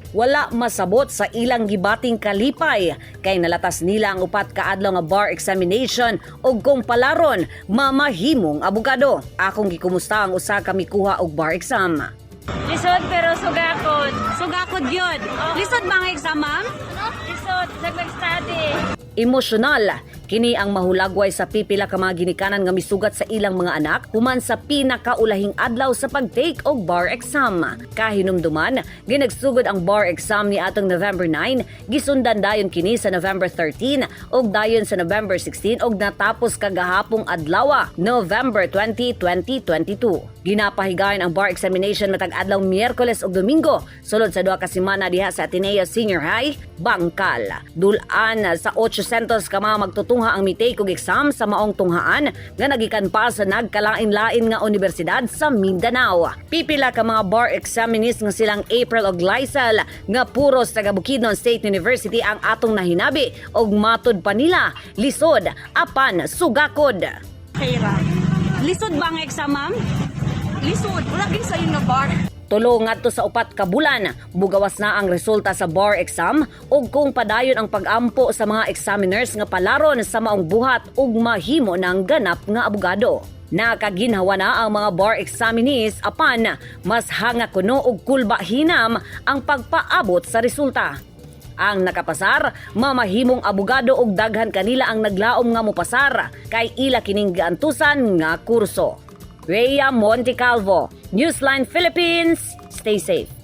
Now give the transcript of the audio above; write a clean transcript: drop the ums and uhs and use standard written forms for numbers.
Wala masabot sa ilang gibating kalipay kay nalatas nila ang 4 ka adlaw nga bar examination ug kung palaron, mamahimong abogado. Akong gikumusta ang usa ka mikuha og bar exam. Lisod pero sugakod. Sugakod gyud. Lisod ba ang exam, ma'am? Lisod, nag-study. Emosyonal kini ang mahulagway sa pipila ka mga ginikanan nga misugat sa ilang mga anak human sa pinakaulahing adlaw sa pag-take og bar exam. Kahinumduman, ginagsugod ang bar exam ni atong November 9, gisundan dayon kini sa November 13 ug dayon sa November 16 ug natapos kagahapong adlaw, November 20, 2022. Ginapahigayon ang bar examination matag adlaw Miyerkules ug Domingo sulod sa 2 ka semana diha sa Ateneo Senior High, Bangkal. Dul-an sa 800 ka mga magtutungha ang mitake og exam sa maong tunghaan nga nagikan pa sa nagkalain-lain nga universidad sa Mindanao. Pipila ka mga bar examinees nga silang April og Lysel nga puros taga Bukidnon State University ang atong nahinabi og matud pa nila, lisod apan sugakod. Kaya. Lisod ba ang exam, ma'am? Lisod, wala gin sa nga bar. 3 ngadto sa 4 ka bulan, bugawas na ang resulta sa bar exam ug kung padayon ang pag-ampo sa mga examiners nga palaron sa maong buhat ug mahimo ng ganap nga abogado. Nakaginhawa na ang mga bar examinees apan mas hanga kuno og kulba hinam ang pagpaabot sa resulta. Ang nakapasar, mamahimong abogado ug daghan kanila ang naglaom nga mopasar kay ila kining giantusan nga kurso. Rhea Montecalvo, Newsline Philippines. Stay safe.